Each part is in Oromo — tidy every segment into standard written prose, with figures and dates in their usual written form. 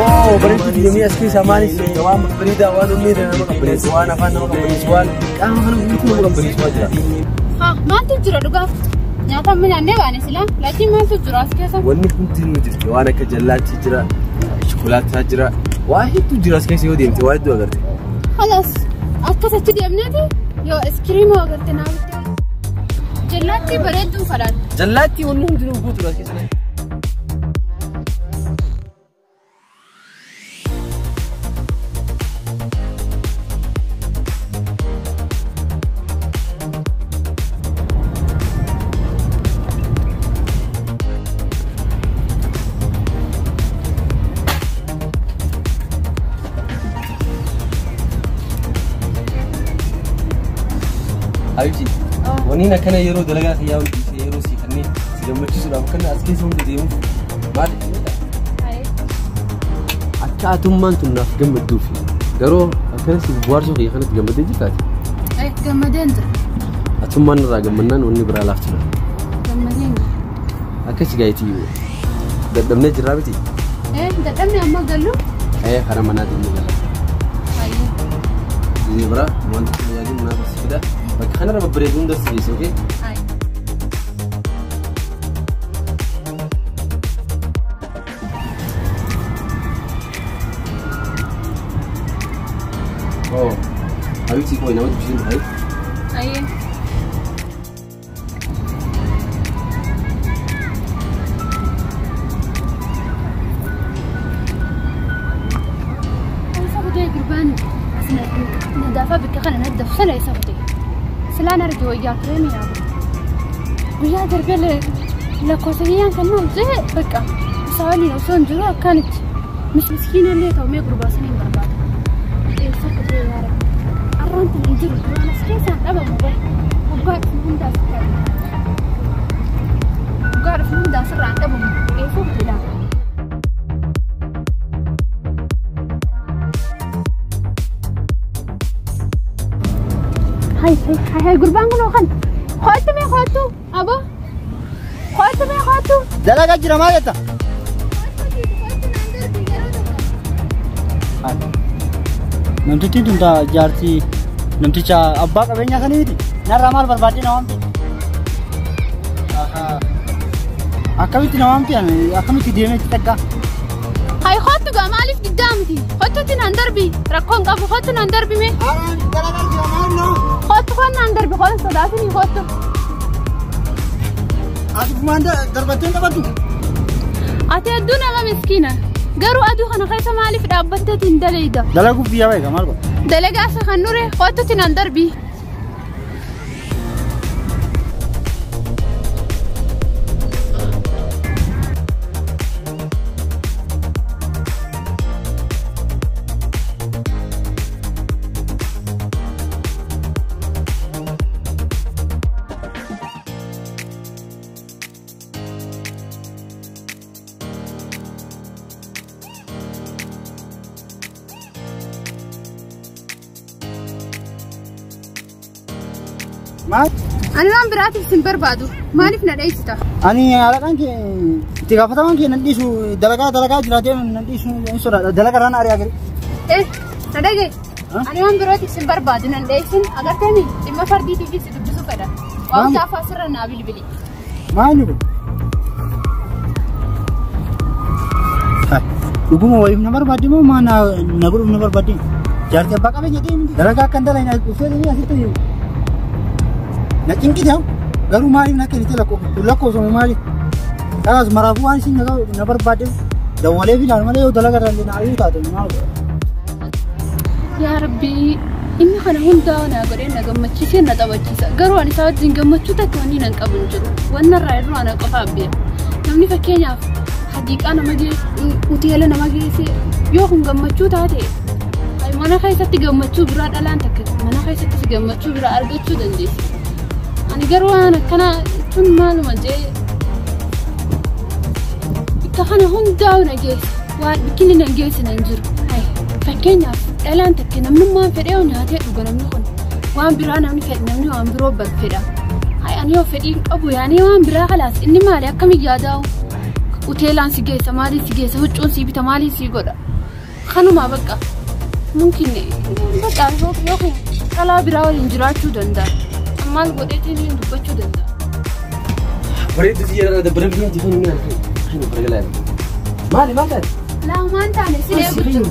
Oo, bareedu deemee as keessaa maalis waan babbareedaa waan onnee nama qabbaneessu waan afaan nama qabbaneessu waan qaama kana guutuu nama qabbaneessu waan jira. Haa, maaltu jira dhugaaf? Nyaata amma nyaannee baane silaa. Laakiin maaltu jira as keessa? Wanni hundinuu jirti waan akka jallaatti jira, shukulaataa jira, waa hedduu jira as keessa yoo deemte waa hedduu agarte. Halas akkas achi deemneeti yoo iskiriimoo agarte naa bitte. Jallaatti bareedduu fadhaan. Jallaatti wanni hundinuu guutuudha as keessa. Habibti, wanni akkana yeroo dalagaa kiyyaa hundi yeroo si kanneen si gammachiisuudhaaf akkana as keessa hundi deemuuf maal akka atummaan tun naaf gammadduuf garuu akkana si bohaarsuu kiyya kanatti gammaddee jirtaati. Gammadeen jira. Atummaan irraa gammannaan wanni biraa laaftu. Gammadeen jira. Akkasi gaayitii dadhabnee jirraa miti. Dadhabne amma gallu. Karaa manaatiin ni gala. Gisee biraa wanta kun yaadin naaf as fida. Bakka kanarra babbareedu hunda si geesse, okay? Oh, Habibti koo nama dubbisiin dhufa. Ayyee. Isa kutee gurbaan nadaafaa bakka kana naddaaf sana isa kutee. Silaan arge wayyaa turee yaadu. Guyyaa darbee lakkoofsa kiyyaan kan naaf jee bakka isaa waliin osoo hin jiru akkanatti miskiina illee ta'u mee gurbaa sana hin barbaadu. Eessa kutee yaa Rabbi. Arraan tun hin jiru duraan as keessaan dhabamu bara. Waggaa dhufu hundaa asirraa. Waggaa dhufu hundaa asirraa dhabamu. Eessa kutee laata? Hai hai hai hai gurbaan kun kan. Kootu mee kootu abo. Kootu mee kootu. Dalagaa jira maal jetta? Namtichi tun jaartii namticha abbaa qabeenyaa sanii miti. Narraa maal barbaadde na waamti? Akkamitti na waamti akkamitti deemee itti dhaggaa? Hai kootu gaa maaliif diddaa miti? Kootutti naan darbi rakkoon qabu kootu naan darbi mee. Dalagaa jira maal noo? Kootu koon naan darbi kootu sodaatini kootu. Ati fumaan darbattee hin taphattu? Ati hedduu nama miskiina. Garuu aduu kana keessa maaliif dhaabbatteeti hin daleeyda? Dalaguuf biyya beeka maal godha? Dalagaa isa kan nure kootutti naan darbi. Maal? Ani waan biraatiif sin barbaadu. Maaliif na dheessita? Ani alaqaan kee itti gaafatamaan kee nan dhiisu dalagaa dalagaa jiraatee nan dhiisu hin sodaadha. Dalagaa irraan ari'aa gari. Na dhagaye. Ani waan birootiif sin barbaadu nan dheessin agarteemi dhimma fardiitiif si dubbisuu fedha. Waan gaafa asirra naa bilbili. Maali kun? Dhuguma wayiif na barbaadde moo maa na godhuuf na barbaadde? Jaartii abbaa qabeenya deemti. Dalagaa akkan dalayna dhuftee asitti na cinqite garuu maaliif na kennite lakkoofsamu maaliif? Kanaas maraafuu waan isin na barbaadde dawwalee fi ilaalu malee yoo dalagaa irra na ari'uu taate maal godha? Yaa Rabbi inni kana hundaa na godhee na gammachiisee na taphachiisa. Garuu ani isaa wajjin gammachuu takka wanni nan qabu hin jiru. Wanna irraa irraa ana qofa beeka. Namni fakkeenyaaf hadiiqaa nama geesse, hoteela nama geesse yoo kun gammachuu taate mana keessatti gammachuu biraa dhalaan takka mana keessattis gammachuu biraa argachuu dandeessi. Ani garuu waan akkana tun maaluma jee bakka kana hundaa'u na geesse waan bikkinni na geesse nan jiru. Fakkeenyaaf dhalaan takka namnummaan fedhee yoo nyaatee dhuga namni kun waan biraa namni fedhe namni waan biroo fedha. Ani yoo fedhii hin qabu yaani waan biraa kalaas inni maali akkamiin yaadaa'u? Hoteelaan si geessa maaliin si geessa huccuun si bita maaliin si godha. Kanuma bakka mumkin bakka yookiin dhalaa biraa waliin jiraachuu danda'a. Maal godheetiin hin dubbachuu danda'a. Bareedu si jedha dabbalamni ati kun ni argina. Kan bargalaa. Maali maal taate? Laamaan taane siree guutuu.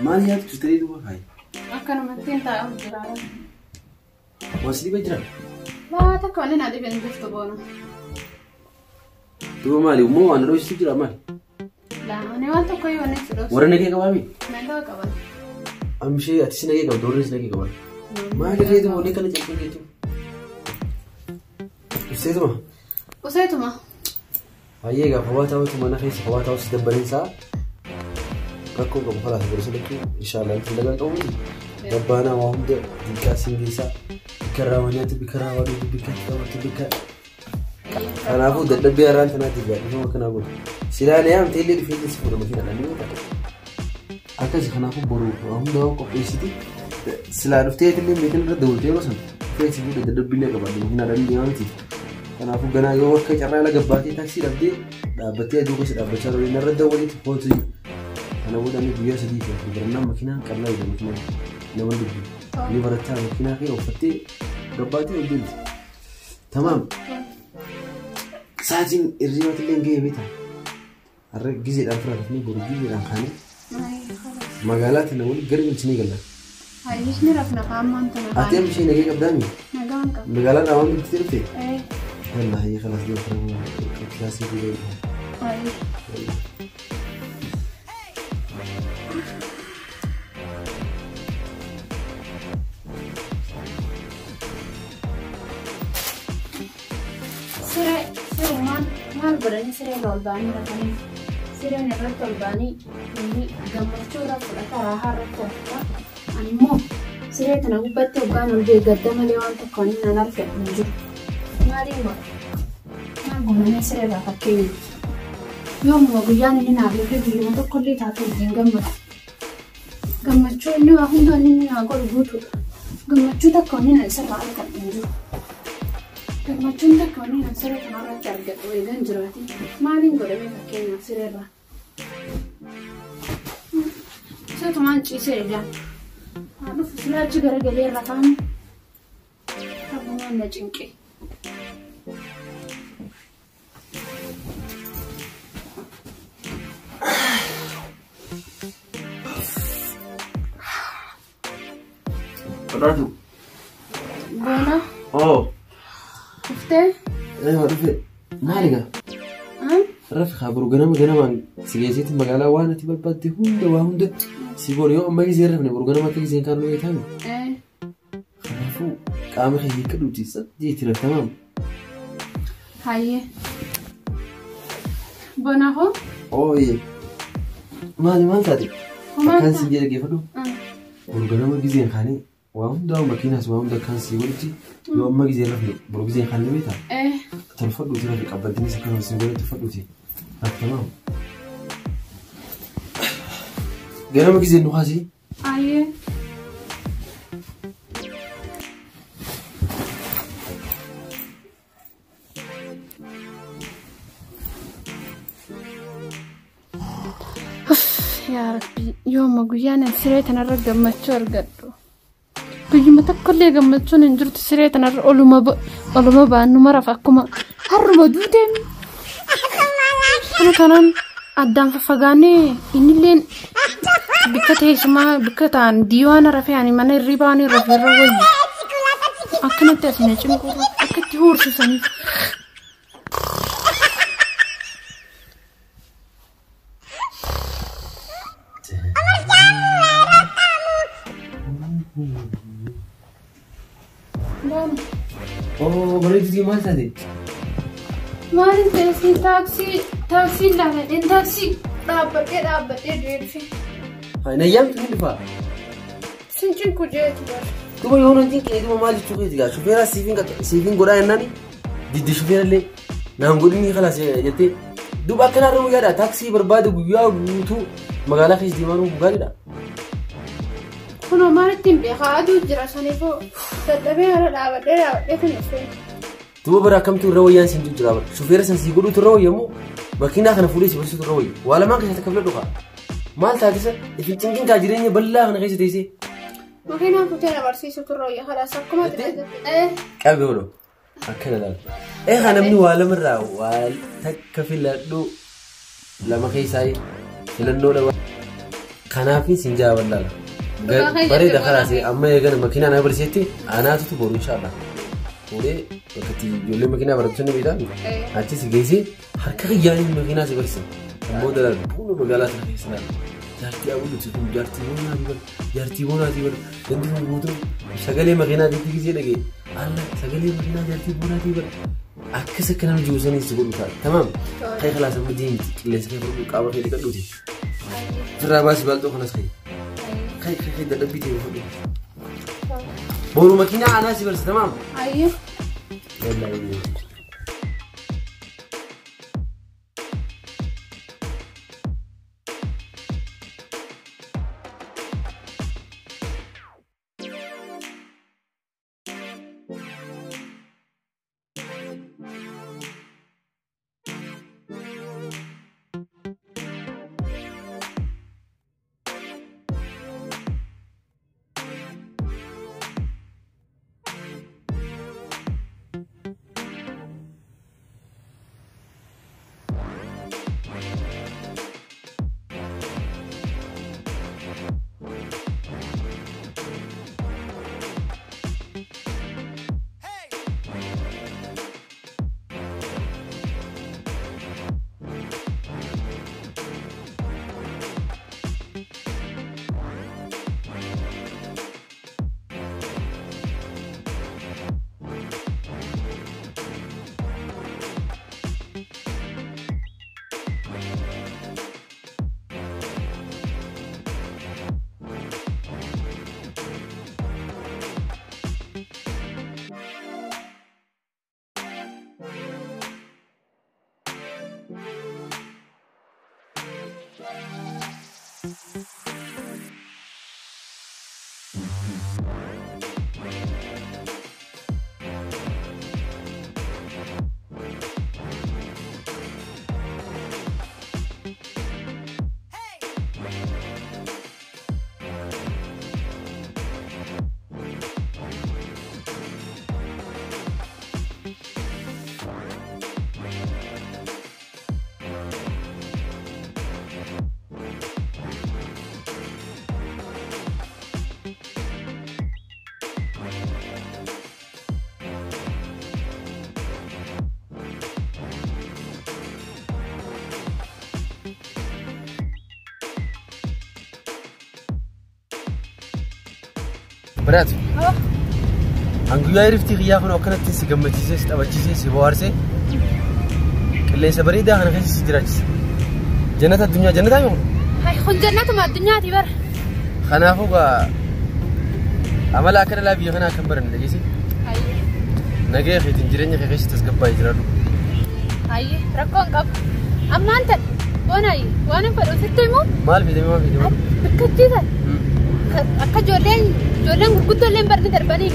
Maal nyaatu turtee duuba kaayi? Akkanumatti hin taa'amu jira. Waasii dhibee jira? Laa takka wanni na dhibeen jirtu boona. Duuba maali? Immoo waan dhoositu jira maali? Laa ani waan tokko yoo wanni si dhoosu. Warra nagee qabaami? Nagaa qaban. Amshee ati si nagee qabda warri si nagee qaban. Maali reetu walii kana calqee jechuun? Useetuma? Useetuma. Baay'ee gaafa waa taa'utu mana keessa waa taa'u si dabbaleensaa rakkoo qabu falaasa godhu sanatti inshaallah itti dagan qabu gabbaanaa waa hunda dinqaa siin geessaa bikka irraa waa nyaatu bikka irraa waa dhugu bikka taphatu bikka kanaafuu dadhabbii har'aan tanaatiif gaadhifama akkanaa godhu silaan yaamtee illee dhufee si fuudha makiina dhaan ni akkasi kanaafuu boru waa hunda waan qopheessiti silaa dhuftee illee meetiin irra dawwaltee yeroo sana dhufee si fuudha dadhabbii illee qabaadhu makiina dhaan ni yaamti. Kanaafuu ganaa yoo akka carraa ala gabbaatee taaksii dhabdee dhaabbattee aduu keessa dhaabbachaa ture narra dawwaliitti kootu kana booda inni guyyaa sadii fi afur barannaa makiinaan qallaa jedha makiinaan nama dubbi ni barattaa makiinaa kee uffattee gabbaatee ol deemte. Tamaam sa'aatiin hirribaatti illee gahee beektaa har'a gizeedhaan fira rafnee boru gizeedhaan kaanee magaalaa tana waliin gara galchinee galla. Hayyisni rafna qaamaan tana. Ati amma ishee nagee qabdaami? Nagaan qaba. Magaalaan dhaabaan bitti dhufte? يلا هي خلاص دي كلاسيك طيب سري سري مال بدني سري الألباني ركني سري نرت الألباني إني جمعت رفعت راها رفعت أنا مو سري تناوبت وكان الجي قدام لي وأنت كوني أنا رفعت من جد Maaliin godha? Maal goonanii sireerraa fakkeenyaaf? Yoomuma guyyaan inni naaf dhufe guyyuma tokkollee taatu wajjin gammadu. Gammachuu inni waa hunda inni naa godhu guutuudha. Gammachuu takka wanni na isarraa argadhu hin jiru. Gammachuun takka wanni na siree kanarratti argadhu eegan jiraate. Maaliin godhamee fakkeenyaaf sireerraa? Isatumaan ciisee eegan. Haa dhufu silaa achi garagalee irra kaa'amu. Rabbumaan na cinqe. Badhaatu. Boona. Oo. Dhuftee? Eewa dhufe. Maali gaa? Rafi haa boru ganama ganamaan si geesseetti magaalaa waan ati barbaadde hunda waa hunda si boru yoo amma gisee rafne boru ganama akka giseen kaan dhufee taa'u. Kanaafuu qaama kee hiikkadhuuti saddeeti raftamaam. Hayyee. Bona hoo? Ooyee. Maali maal taate? Akkaan si jedhe geeffadhu. Boru ganama giseen kaanee waa hundaa makiinaas waa hunda akkaan si godhutti yoo amma gisee rafne boru giseen kaan dhufee ta'a. Tolfadhuuti rafi qabbantiinis akkasuma si godhutti tolfadhuuti raftamaam. Ganama giseen nu kaasii? Hayyee. Yaa Rabbi yooma guyyaan siree tanarra gammachuu argadhu. Guyyuma tokkollee gammachuun hin jirtu siree tanarra oluma baannu maraaf akkuma harruma duuteen. Kana kanaan addaan faffagaanee innilleen bikka teessumaa bikka ta'an diiwaana rafee ani mana hirribaa ni rafee irra wayyu. Akkanatti asina cinquu akkatti huursisaniif. Oh, bareedu maal taate? Maaliin ta'e taaksii taaksii ilaaladheen taaksii dhaabbadhee dhaabbadhee du'ee dhufe. Nayyaamtu ni dhufaa. Sin cinqu jeeti bara. Duba yoo nan cinqine duba maal jechuu keeti gaa shufeera siifin godhaa jennaani diddi shufeerallee naan godhinii khalaas jettee duba akkanarra guyyaadha taaksii barbaade guyyaa guutuu magaalaa keessa deemaa nu gaariidha. Kunoo maalitti hin beekaa aduu jira saniifuu dadhabee hara dhaabadhee dhaabadhee kan dhufee. Duba bara akkamtu irra wayyaan siin jira bara shufeera san sii godhuutu irra wayyamu makiinaa kana fuudhee si barsiisutu irra wayya waa lamaan keessatti akka filadhu kaa maal taatisa ifin cinqin kaa jireenya bal'aa kana keessa teessee. Makiinaan kutee na barsiisutu irra wayya khalaas akkuma Qabe oolu akkana laala. Eegaa namni waa lamarraa waa takka filadhu lama keessaa filannoo dhaba. Kanaafin siin jaa bal'aala. Bareeda khalaas amma eegana makiinaa na barsiisetti anaatutu boru inshaallah. Fuudhee bakka itti ijoollee makiinaa baratu ni beektaa achi si geessee harka kiyyaanii makiinaa si barsiisa. Booda laala bu'uura magaalaa sana keessa laala. Jaartii abuluuti kun jaartii boonaatii bara jaartii boonaatii bara gandi kun guutuu sagalee makiinaa jetti gisee dhagee alla sagalee makiinaa jaartii boonaatii bara akkas akka nama jiru sanii si godhu ta'a tamaam kai khalaas amma deemti qilleensa kee fudhadhu qaama kee dhiqadhuuti firraa baasi baalxoo kanas kai kai kai kai dadhabbii ta'e fudhu boru makiinaa anaa si barsa tamaam Ayyee. Wallaahi. Baraatu. An guyyaa hiriftii kiyyaa kun akkanatti si gammachiisee si taphachiisee si bohaarsee qilleensa bareedaa kana keessa si jiraachisa. Jannata addunyaa jannataa yoo? Hai kun jannatuma addunyaati bara. Kanaafuu gaa amala akka dhalaa biyya kanaa kan baranne dhageessi. Ayyee. Nagaya keetiin jireenya kee keessa tasgabbaa'ee jiraadhu. Ayyee rakkoo hin qabu. Ammaan tan boonaayi waan hin fedhu sitti himu. Maal fidame maal fidame? Bikkachiisan. Akka ijoolleen gurguddoo illee barni darbanii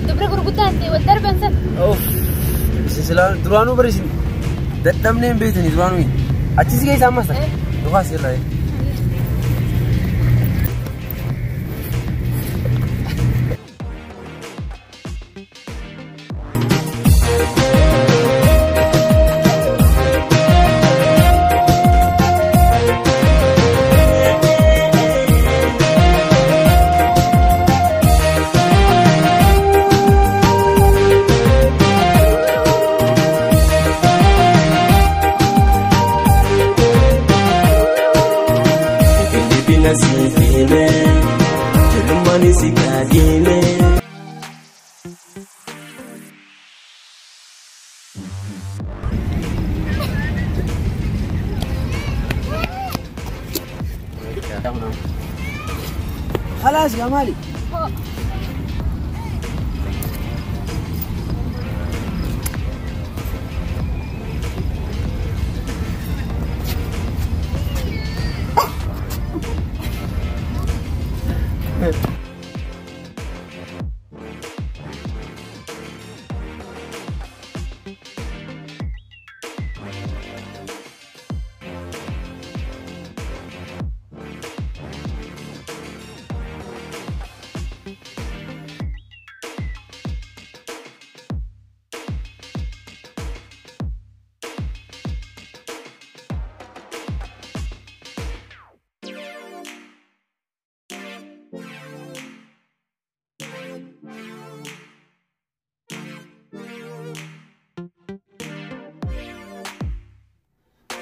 dubra gurguddaan ta'e wal darban san. Isin silaa duraanuu bari isin dadhabnee hin beektanii duraanuu achi si geessa ammas ta'a. Dhufaa si irraa. Khalaas yaa maali?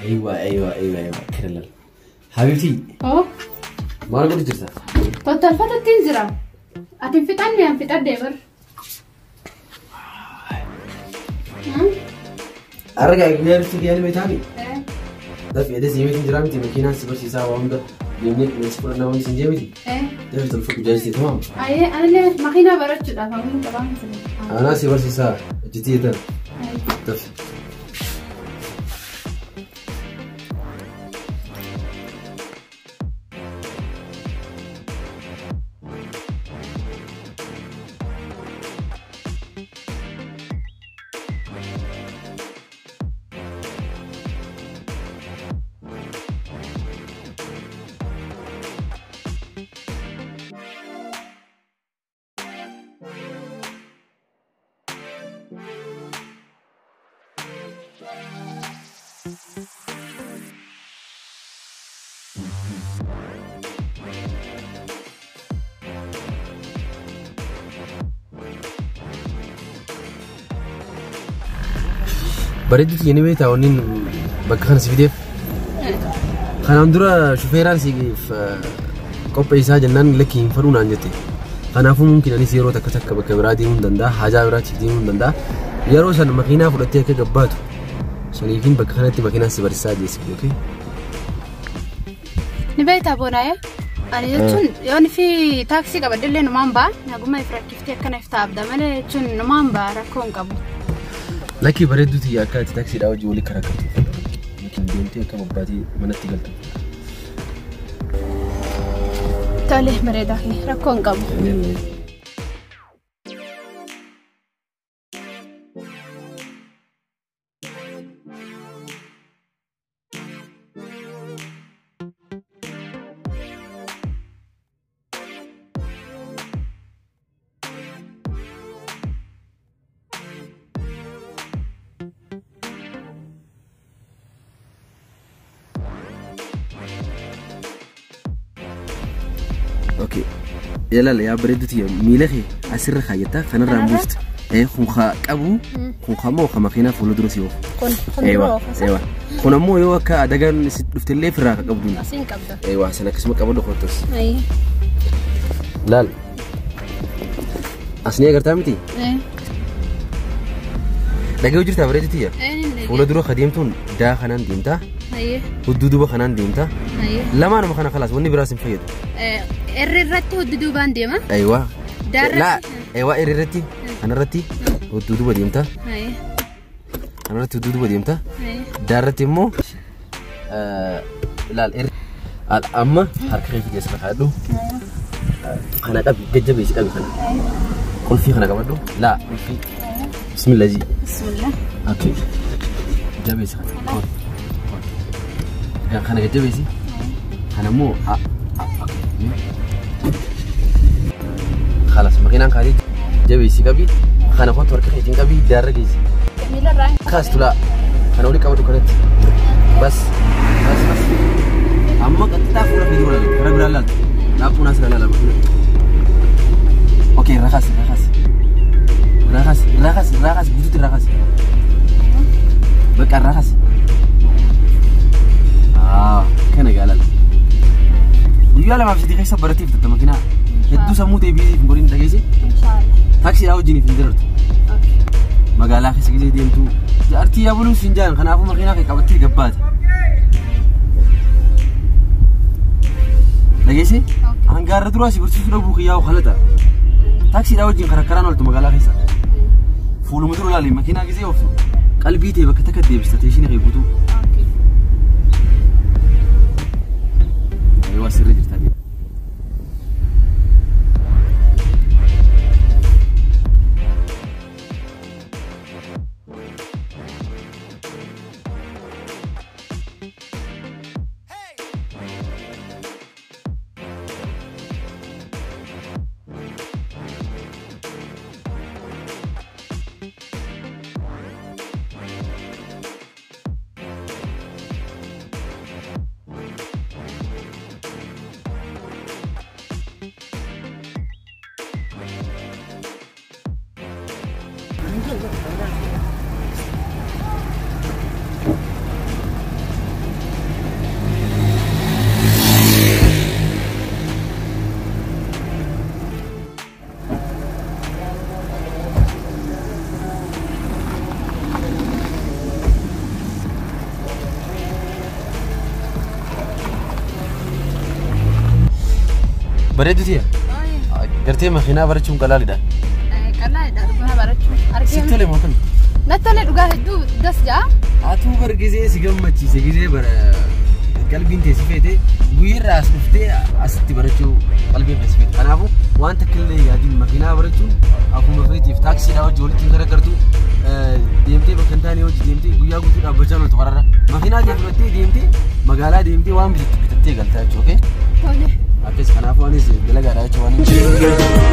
ايوه ايوه ايوه ايوه كرلل حبيبتي. Oh. ما قلت جرتا. Tottolfatatti jira. Ati hin fixanne an fixadhee bar. Arga guyyaa guyyaa meetaani. Dafi edes yemeetiin jira miti makiinaan si barsiisaa waa hunda deemnee qilleensi fudhannaa wanti sin jee miti. Dafi tolfadhu jaajjite tamaam. Ayee anillee makiinaa barachuudhaaf hawwiin qabaa miti. Anaa si barsiisaa hojjetii jetan. Dafi. Bareeduuti yennii beektaa wanni bakka kana si fideef. Kanaan dura shufeeraan siif qopheessaa jennaan lakki hin fedhu naan jette. Kanaafuu mumkin anis yeroo takka takka bakka biraa deemuu hin danda'a, haajaa biraatiif deemuu hin danda'a. Yeroo san makiinaa fudhattee akka gabbaatu saniifin bakka kanatti makiinaa si barsiisaa jeessi yookiin. Ni beektaa boonaaye? Ani jechuun yoon fi taaksii qabadhellee numaan ba'a. Naguma if rakkiftee akkana if taabda malee jechuun numaan ba'a rakkoo hin qabu. Lakki bareedduuti akka ati taaksiidhaa hojii walii karaa qabdu. Yookiin deemtee akka bobbaatii manatti galtu. Tole bareedaa rakkoo hin qabu. Okay. Yala yaa bareedduuti miila kee asirra kaayyataa kanarraa buustu. Kun haa qabu kun ammoo kan makiinaa fuuldura si oofu. Kun dura oofa. Kun ammoo yoo akka adagaan si dhuftellee ofirraa kan qabdu. Asiin qabda. Eewwa sana akkasuma qabadhu kottos. Laal. As ni agartaa miti? Dhagee jirtaa bareedduuti yaa? Fuula dura deemtuun daa kanaan deemtaa. Hudduu duuba kanaan deemtaa. Lamaanuma kana khalaas wanni biraas hin fayyadu. Irri irratti hudduu duubaan deema. Aywa. Laa aywa irri irratti kanarratti hudduu duuba deemta. Kanarratti hudduu duuba deemta. Daarratti immoo laal irri amma harka kee keessa kaa'adhu. Kana qabi gajjabeessi qabi kana. Qulfii kana qabadhu. Laa qulfii. Bismillah ji. Bismillah. Okay. Jabeessi kana. Kana gajjabeessi. Kana immoo خلاص مكينان خارج جبيسي قبي خانا كنت ورك خيتين قبي دار جيسي خلاص تلا خانا ولي قبض كنت بس بس بس اما قطع فورا في دورة رب لا لا لا ناس لا لا اوكي رخص رخص رخص رخص رخص بوتو رخص بقى رخص كان قال guyyaa lamaaf sadii keessa baratee fitatta makiinaa. Hedduu sammuu ta'e biiziif hin godhin dhageesse. Taaksiidhaa wajjiniif hin dirartu. Magaalaa keessa gisee deemtu. Jaartii yaabuluun siin jaan kanaafuu makiinaa kee qabattee gabbaata. Dhageesse? Hangaarra duraa si barsiisuu dhabuu kiyyaa'u kalata. Taaksiidhaa wajjin karaa karaan ooltu magaalaa keessa. Fuuluma dura ilaali makiinaa gisee ooftu. Qalbii ta'e bakka takka deebista teeshiin kee guutuu. Yoo asirra jirta. Bareedu tiya. Gartee makiinaa barachuun qalaalidha. Qalaalidha dhugaa barachuun. Sitti tole moo kami? Natti tole dhugaa hedduu das ja'a. Atuu bar gizee si gammachiise gizee bara qalbiin tee si feete guyyaarraa as dhuftee asitti barachuu qalbiin tee si feete. Kanaafuu waan takka illee yaadiin makiinaa barachuun akkuma feetiif taaksiidhaa hojii walitti hin garagaartu deemtee bakka hin taane hojii deemtee guyyaa guutuu dhaabbachaa ooltu karaarra. Makiinaa kee fudhattee deemtee magaalaa deemtee waan bitattu bitattee galtaa jechuudha. Tole. Akkas kanaafuu anis dalagaadha jechuudha waan hin